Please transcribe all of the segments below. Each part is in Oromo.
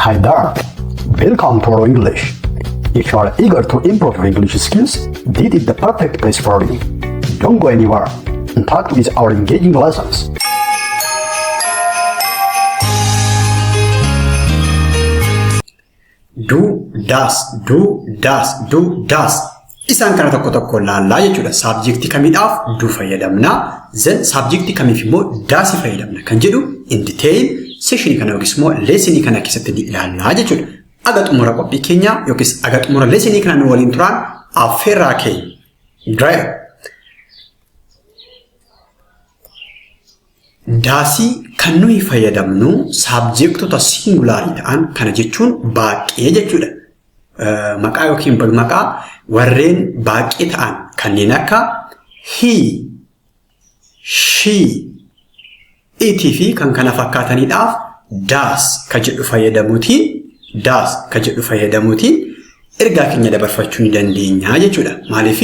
Hi there. Welcome to Oro English. If you are eager to improve your English skills, this is the perfect place for you. Don't go anywhere. Interact with our engaging lessons. Do, does, do, does, do, does. Isaan kana tokko tokko laallaa jechuudha. Saabjektii kamiidhaaf do fayyadamna. Then saabjektii kamiif immoo does fayyadamna kan jedhu in detail sessionii kana yookiis immoo leessinii kana keessatti ni ilaallaa jechuudha. Aga xumura qophii keenyaa yookiis aga xumura leessinii kana nu waliin turaan affeerraa keenya. Great. Doesii kan nuyi fayyadamnu saabjektota singulaarii ta'an kana jechuun baay'ee jechuudha. Maqaa yookiin maqaa warreen baay'ee ta'an kanneen akka he, she, it fi kan kana fakkaataniidhaaf does ka jedhu fayyadamuutiin does ka jedhu fayyadamuutiin ergaa keenya dabarfachuu ni dandeenya jechuudha. Maaliif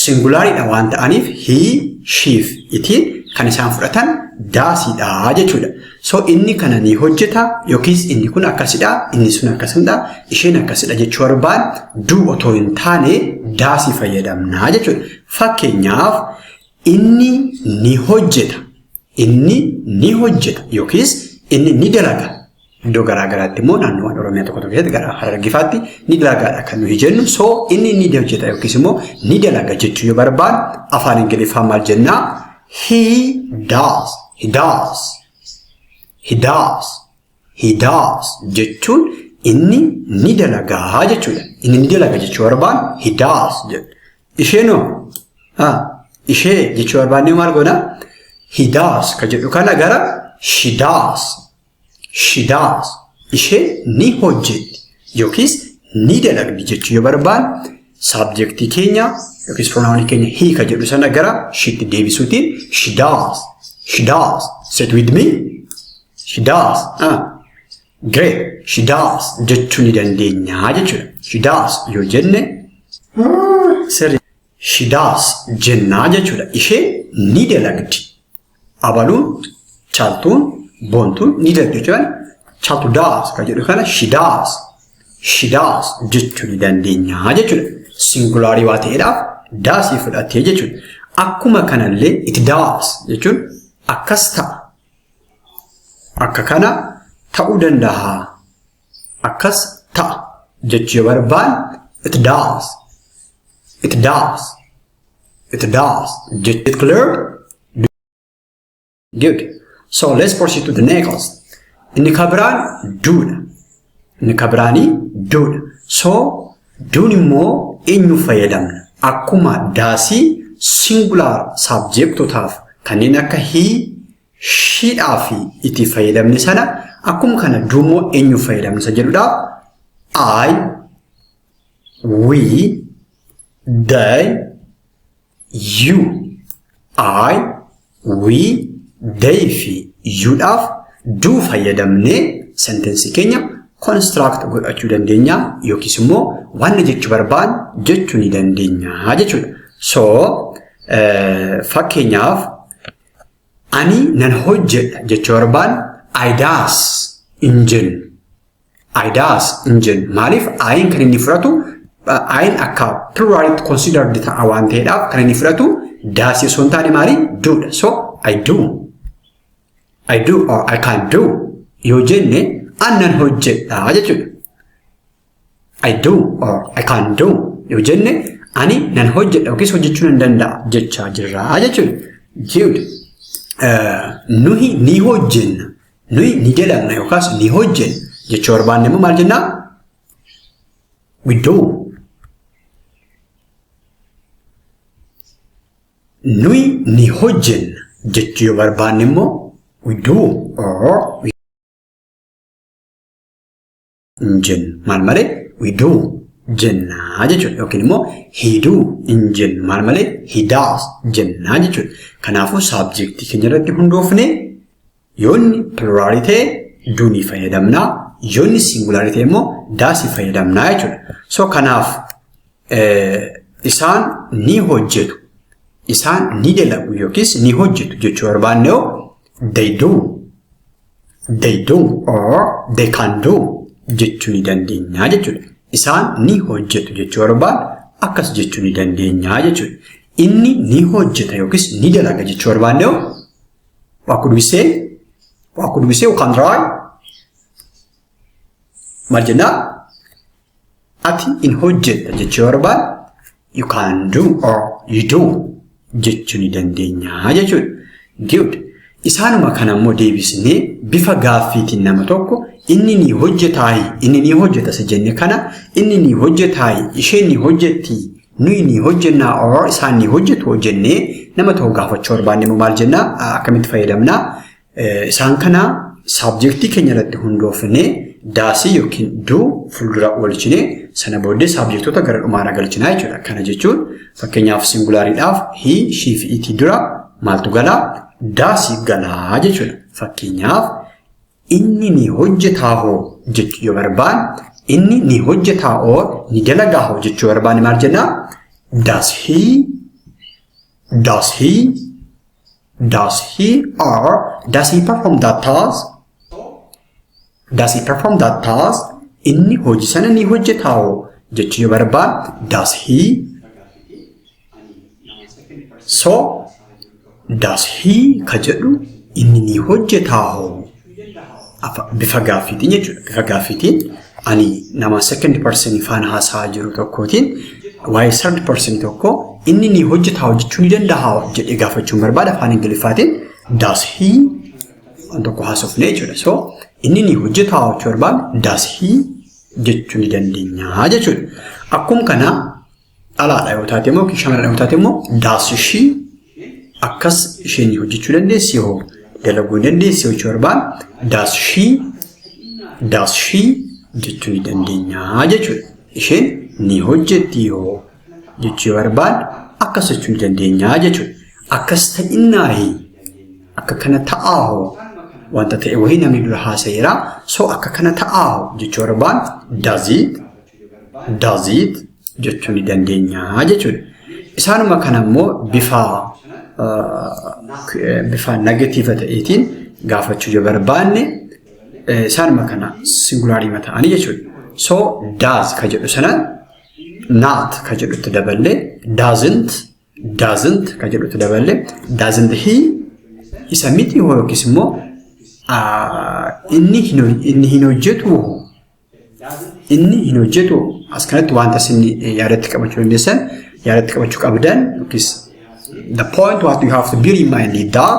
singulaariidha waan ta'aniif he, she fi itiin kan isaan fudhatan doesiidha jechuudha. So inni kana ni hojjeta yookiis inni kun akkasidha, inni sun akkasidha, isheen akkasidha jechuu barbaan do otoo hin taane doesii fayyadamna jechuudha. Fakkeenyaaf inni ni hojjeta, inni ni hojjeta yookiis inni ni dalaga. Iddoo garaa garaatti immoo naannoowwan Oromiyaa tokko tokko keessatti gara Harargefaatti ni dalagaadha kan nuyi jennu. So inni ni hojjeta yookiis immoo ni dalaga jechuu yoo barbaadu afaan Ingiliffaa maal jennaa? He does, he does, he does, he does jechuun inni ni dalagaa jechuudha. Inni ni dalaga jechuu barbaadu he does jedhu. Isheenoo ishee jechuu barbaadne maal goona? He does ka jedhu kana gara she does, she does. Ishee ni hojjetti yookiis ni dalagdi jechuu yoo barbaadne saabjektii keenya yookiis pronounii keenya he ka jedhu sana gara sheetti deebisuutiin she does, she does. Say it with me. She does. Great. She does jechuu ni dandeenya jechuudha. She does yoo jenne sirri she does jennaa jechuudha. Ishee ni dalagdi. Abaluun, Caaltuun, Boontuun ni dalagdi jechuudha. Caaltu does ka jedhu kana she does, she does jechuu ni dandeenya jechuudha. Singulaarii waa ta'eedhaaf doesii fudhattee jechuudha. Akkuma kanallee it does jechuun akkas ta'a. Akka kana ta'uu danda'a. Akkas ta'a jechuu yoo barbaanne it does. It does. It does. Is it clear? Good. So let's proceed to the next. Inni kabiraan doodha. Inni kabiraanii doodha. So doon immoo eenyu fayyadamna? Akkuma doesii singular subjectotaaf kanneen akka he, sheedhaa fi itti fayyadamne sana akkuma kana do immoo eenyu fayyadamna isa jedhudhaaf I, we, they, you. I, we, they fi youdhaaf do fayyadamnee sentensii keenya construct godhachuu dandeenya yookiis immoo waan jechuu barbaanne jechuu ni dandeenya jechuudha. So fakkeenyaaf ani nan hojjedha jechuu barbaanne I does hin jennu. I does hin jennu. Maaliif I'n kan inni fudhatu I'n akka pluralitti considered ta'a waan ta'eedhaaf kan inni fudhatu does osoo hin taane maali? Doodha. So I do. I do or I can do yoo jenne an nan hojjedha jechuudha. I do or I can do yoo jenne ani nan hojjedha yookiis hojjechuu nan danda'a jechaa jirra jechuudha. Good. Nuyi ni hojjenna. Nuyi ni dalagna yookaas ni hojjenna jechuu barbaanne immoo maal jennaa? We do. Nuyi ni hojjenna jechuu yoo barbaanne immoo we do or we hin jennu. Maal malee? We do jennaa jechuudha. Yookiin immoo he do hin jennu. Maal malee? He does jennaa jechuudha. Kanaafuu saabjektii keenya irratti hundoofne yoo inni pluraalii ta'e do ni fayyadamnaa. Yoo inni singulaarii ta'e immoo does fayyadamnaa jechuudha. So kanaaf isaan ni hojjetu. Isaan ni dalagu yookiis ni hojjetu jechuu barbaanne yoo they do. They do or they can do jechuu ni dandeenya jechuudha. Isaan ni hojjetu jechuu barbaanne akkas jechuu ni dandeenya jechuudha. Inni ni hojjeta yookiis ni dalaga jechuu barbaanne hoo? What could we say? What could we say? We can try. Maal jennaa? Ati in hojjetta jechuu barbaanne you can do or you do jechuu ni dandeenya jechuudha. Good. Isaanuma kana immoo deebisnee bifa gaaffiitiin nama tokko inni ni hojjetaayi, inni ni hojjeta isa jenne kana, inni ni hojjetaayi, isheen ni hojjetti, nuyi ni hojjennaa or isaan ni hojjetu jennee nama tokko gaafachuu barbaanne immoo maal jennaa? Akkamitti fayyadamnaa? Isaan kana subjectii keenya irratti hundoofnee does yookiin do fuuldura oolchinee sana booddee subjectoota gara dhumaarra galchinaa jechuudha. Kana jechuun fakkeenyaaf singulariidhaaf he, she fi it dura maaltu galaa? Does galaa jechuudha. Fakkeenyaaf inni ni hojjetaa hoo jechuu yoo barbaanne, inni ni hojjetaa or ni dalagaa hoo jechuu barbaanne maal jennaa? Does he, does he, does he or does he perform that task? Does he perform that task? Inni hojii sana ni hojjetaa hoo jechuu yoo barbaanne, does he. So does he ka jedhu inni ni hojjetaa hoo bifa gaaffiitiin jechuudha. Bifa gaaffiitiin ani nama second person faana haasa'aa jiru tokkootiin waa'ee third person tokko inni ni hojjetaa, hojjechuu ni danda'a jedhee gaafachuun barbaada, afaan Ingiliffaatiin does he waan tokko haasofne jechuudha. So inni ni hojjetaa jechuu barbaada, does he jechuu ni dandeenya jechuudha. Akkuma kana dhalaadha yoo taate immoo, shamarran yoo taate immoo, does she, akkas isheen hojjechuu dandeessi hoo, dalaguu dandeessi jechuu barbaada, does she, does she jechuu ni dandeenya jechuudha. Isheen ni hojjetti yoo jechuu barbaada, akkas jechuu ni dandeenya jechuudha. Akkas ta'innaahi, akka kana ta'aa hoo, wanta ta'e wayii namni dura haasa'eera. So akka kana ta'aa hoo jechuu barbaada, does it, does it jechuu ni dandeenya jechuudha. Isaanuma kana immoo bifa negative ta'eetiin gaafachuu yoo barbaanne, isaanuma kana singularii ta'anii jechuudha. So does ka jedhu sana not ka jedhutti daballee, doesn't, doesn't ka jedhutti daballee, doesn't he, isa miti hoo, yookiis immoo inni hin hojjetu hoo, inni hin hojjetu. As kanatti wanta isin yaadatti qabachuu dandeessan, yaadatti qabachuu qabdan, yookiis the point what you have to bear in mind is that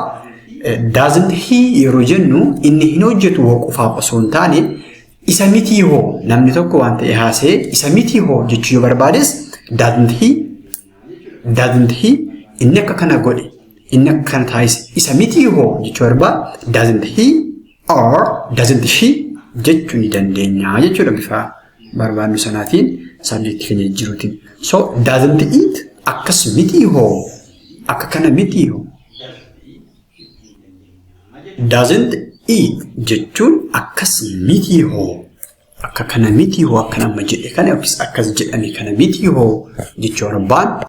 doesn't he yeroo jennu inni hin hojjetu hoo qofaaf osoo hin taane, isa miti hoo, namni tokko waan ta'e haasa'ee isa miti hoo jechuu yoo barbaades, doesn't he, doesn't he, inni akka kana godhe, inni akka kana taasise, isa miti hoo jechuu barbaade, doesn't he or doesn't she jechuu ni dandeenya jechuudha, bifa barbaannu sanaatiin subjectii keenya jijjiiruutiin. So doesn't it, akkas miti hoo, akka kana miti hoo. Doesn't it jechuun akkas miti hoo, akka kana miti hoo, akka nama jedhe kana yookiis akkas jedhame kana miti hoo jechuu barbaanne.